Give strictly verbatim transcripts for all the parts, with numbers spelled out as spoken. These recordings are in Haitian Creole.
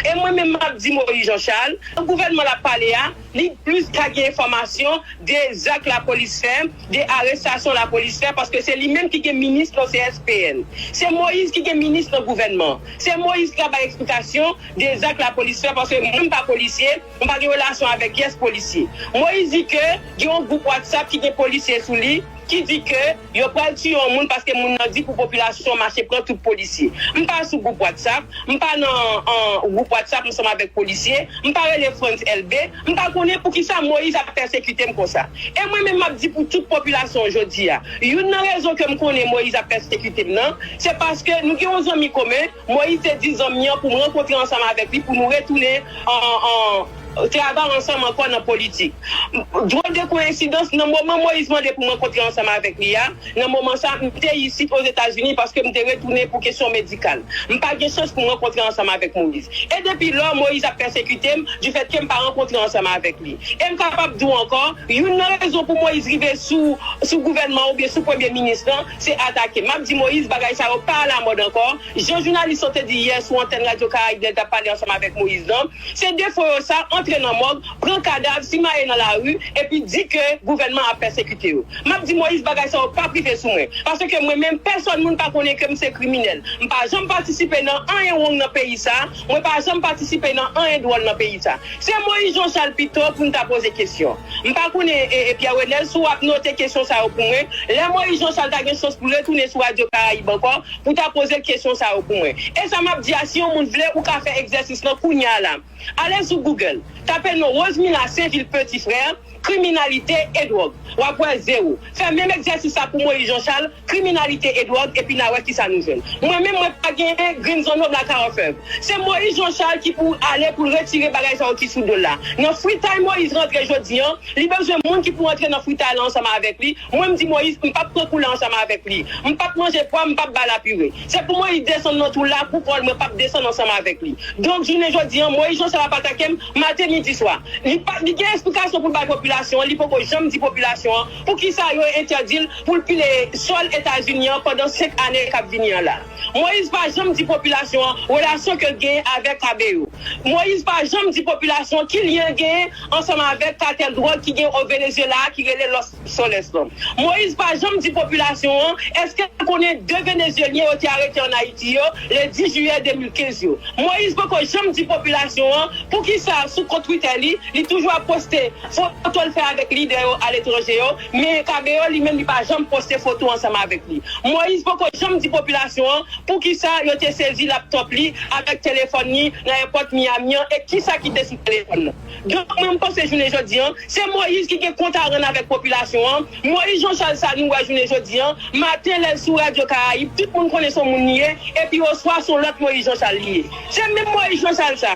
E mwen menm m ap di Moïse Jean Charles, nan gouvènman l ap pale a, li plis ka gen enfòmasyon de zak lapolis fè, de arestasyon lapolis fè, paske se li menm ki gen minis nan C S P N. Se Moïse ki gen minis nan gouvènman. Se Moïse ki ka bay eksplikasyon de zak lapolis fè, paske mwen m pa polisye, m pa gen relasyon avèk pyès polisye. Moïse di ke gen yon gwoup WhatsApp ki gen polisye sou li, ki di ke yo pral tiye yon moun paske moun nan di pou popilasyon mache pran tout polisye. M pa sou gwoup WhatsApp, m pa nan an gwoup WhatsApp ansanm avèk polisye, m pa rele Frantz Elbé, m pa konnen poukisa Moïse ap pèsekite m konsa. E mwen menm m ap di pou tout popilasyon jodi a, youn nan rezon ke m konnen Moïse ap pèsekite m nan, se paske nou gen yon zanmi komen, Moïse te di zanmi an pou m rankontre ansanm avèk li pou nou retounen an, an, travay ansanm ankò nan politik. Dròl de koyensidans, nan moman Moïse mande pou m rankontre ansanm avèk li a, nan moman sa, m te isit Ozetazini paske m te retounen pou kesyon medikal. M pa gen chans pou m rankontre ansanm avèk Moïse. E depi lò, Moïse ap pèsekite m, difèt ke m pa rankontre ansanm avèk li. E m kapab di w ankò, youn nan rezon pou Moïse rive sou, sou gouvènman oubyen sou premye minis lan, se atake. M ap di Moïse, bagay sa yo pa alamòd ankò. Jan jounalis lan te di yè sou antèn Radyo Karayib lè l t ap pale ansanm avèk Moïse lan, se defo yo sa, antre nan mòg, pran kadav, simaye nan lari, epi di ke gouvènman ap pèsekite yo. M ap di Moïse, bagay sa yo p ap rive sou mwen. Paske mwen menm, pèsòn moun pa konnen ke m se kriminèl. M pa janm patisipe nan anyen wrong nan peyi sa. Mwen pa janm patisipe nan anyen dwòl nan peyi sa. Se Moïse Jean Charles pito pou n ta poze kesyon. M pa konnen, e, e, Pierre Renel, si w ap note kesyon sa yo pou mwen. Lè Moïse Jean Charles ta gen chans pou retounen sou Radyo Karayib ankò, pou ta poze l kesyon sa yo pou mwen. E sa m ap di a, si yon moun vle, ou ka fè egzèsis lan kounye a la. Ale sou Google, tape non Rosemila Sainvil Petit Frère, kriminalite e dwòg. W ap wè zewo. Fè menm egzèsis sa pou Moïse Jean Charles, kriminalite e dwòg, epi n a wè kisa nou jwenn. Mwen menm, mwen pa genyen Green Zone Nob la Carrefour. Se Moïse Jean Charles ki pou ale pou l retire bagay sa yo ki sou do l la. Nan fritay Moïse rantre jodi an, li bezwen moun ki pou rantre nan fritay la ansanm avèk li. Mwen, m di Moïse, m p ap pran kou la ansanm avèk li. M p ap manje pwa, m p ap ba l pire. Se pou Moïse desann nan twou la pou kò l, mwen p ap desann ansanm avèk li. Donk, jounen jodi an, Moïse Jean Charles ap atake m maten, midi, swa. Li pa, li gen eksplikasyon pou l bay popilasyon an, li poko janm di popilasyon an poukisa yo entèdi l pou l pile sòl Etazini an pandan senk ane k ap vini an la. Moïse pa janm di popilasyon an relasyon ke l genyen avèk Kabeyo. Moïse pa janm di popilasyon ki lyen l genyen ansanm avèk katèl dwòg ki gen o Venezuela a ki rele Los Soles lan. Moïse pa janm di popilasyon an èske l konnen de Venezyelyen yo te arete ann Ayiti yo, le dis jiyè de mil kenz yo. Moïse poko janm di popilasyon an poukisa sou kont Twitter li, li toujou ap poste foto l fè avèk lidè yo aletranje yo, men Kabeyo li menm li pa janm poste foto ansanm avèk li. Moïse poko janm di popilasyon an poukisa yo te sezi laptop li avèk telefòn li nan ayewopò Miami an e kisa ki te sou telefòn nan. Donk, mwen, m panse jounen jodi an, se Moïse ki gen kont a rann avèk popilasyon an. Moïse Jean Charles sa nou wè jounen jodi an, maten lè l sou Radyo Karayib, tout moun konnen se yon moun li ye, epi oswa se yon lòt Moïse Jean Charles li ye. Se menm Moïse Jean Charles sa.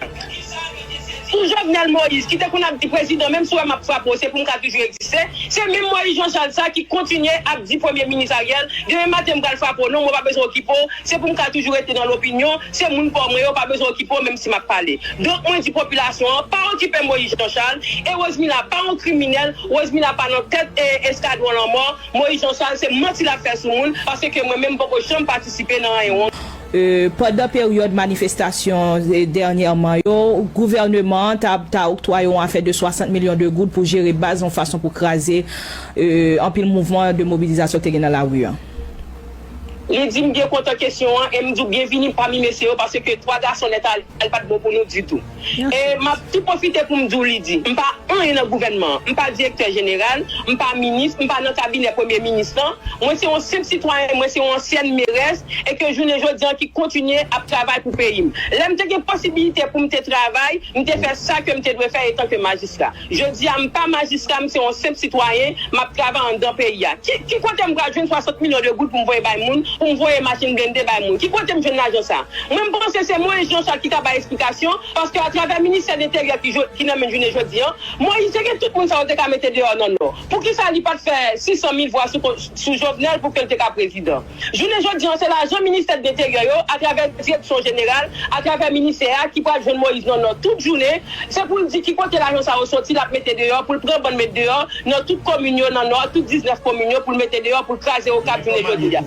Pou Jovenel Moïse, ki te konn ap di prezidan, menm si w wè m ap frape w, se pou m ka toujou egziste. Se menm Moïse Jean Charles sa ki kontinye ap di premye minis Ariel, demen maten m pral frape w, non, mwen pa bezwen okipe w, se pou m ka toujou rete nan lopinyon, se moun pa w mwen yo, pa bezwen okipe w, menm si m ap pale. Donk, mwen di popilasyon an, pa okipe Moïse Jean Charles, e Rosemila pa yon kriminèl, Rosemila pa nan tèt e eskadwon lanmò, Moïse Jean Charles, se manti l ap fè sou moun, paske mwen menm m poko janm patisipe nan anyen wrong. E, pandan peryòd manifestasyon, e, dènyèman yo, gouvèneman an ta, ta oktwaye yon afè de swasant milyon de goud pou jere baz yon fason pou kraze, e, anpil mouvman de mobilizasyon te gen nan lari an. Li di m byen kontan kesyon an e m di w byenvini pami mesye yo paske twa gason nèt ale pa t bon pou nou ditou. E m ap tou pwofite pou m di w, Lydie, m pa anyen nan gouvènman an. M pa direktè jeneral, m pa minis, m pa nan kabinè premye minis lan. Mwen se yon senp sitwayen, mwen se yon ansyèn merès e ke jounen jodi an ki kontinye ap travay pou peyi m. Lè m te gen posibilite pou m te travay, m te fè sa ke m te dwe fè etanke majistra. Jodi a, m pa majistra, m se yon senp sitwayen, m ap travay anndan peyi a. Ki, ki kote m pral jwenn swasant milyon de goud pou m voye bay moun, pou m voye machin blende bay moun? Ki kote m jwenn lajan sa? Mwen, m panse se Moïse Jean Charles ki ka bay eksplikasyon, paske atravè ministè lenteryè ki, ki nan men l jounen jodi an, Moïse te gen tout moun sa yo te ka mete deyò nan Nò. Poukisa li pa t fè sis san mil vwa sou, sou Jovenel pou ke l te ka prezidan? Jounen jodi an, se lajan ministè de lenteryè yo, atravè direksyon jeneral, atravè ministè a, ki pral jwenn Moïse nan Nò tout jounen, se pou l di ki kote lajan sa yo soti, l ap mete deyò, pou l pran bann met deyò nan tout komin yo nan Nò, tout diznèf komin yo, pou l mete deyò, pou l kraze Okap jounen jodi a.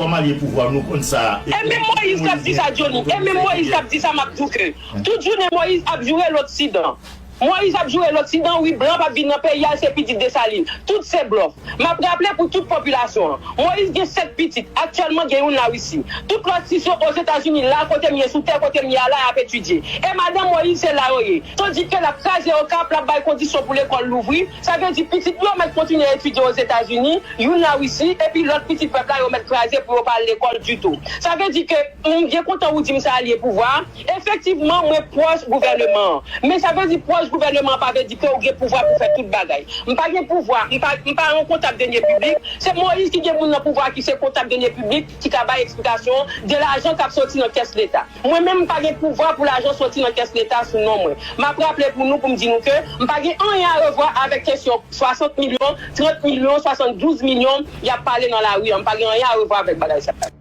Malye pouvwa, nou konn sa. E menm Moyiz k ap di sa, Johnny. E menm Moyiz k ap di sa, m ap di w ke tout jounen Moyiz ap joure Loksidan. Moyiz ap joure Loksidan, wi, blan p ap vin nan peyi a, se pitit Desalin. Tout se blòf. M ap raple pou tout popilasyon an. Moyiz gen sèt pitit. Aktyèlman, gen youn Larisi. Tout lòt sis yo Ozetazini, la kote m ye, sou tè kote m ye a la, y ap etidye. E madanm Moyiz, se la yo ye. Tandike l ap kraze okap, l ap bay kondisyon pou lekòl louvri. Sa vle di pitit yo mèt kontinye etidye Ozetazini, youn Larisi, epi lòt pitit pèp la yo mèt kraze pou yo pa al lekòl ditou. Sa vle di ke, m byen kontan ou di m sa, alye pouvwa. Efektivman, mwen pwòch gouvèneman an. Men sa vle di pwòch gouvèneman an pa vle di ke ou gen pouvwa pou fè tout bagay. M pa gen pouvwa, m pa, m pa yon kontab denye piblik. Se Moyiz ki gen moun nan pouvwa ki se kontab denye piblik, ki ka bay eksplikasyon de lajan k ap soti nan kès Leta. Mwen menm, m pa gen pouvwa pou lajan soti nan kès Leta sou non mwen. M ap raple pou nou, pou m di nou ke m pa gen anyen a revwa avèk kesyon swasant milyon, trant milyon, swasanndouz milyon y ap pale nan lari an. M pa gen anyen a revwa avèk bagay sa.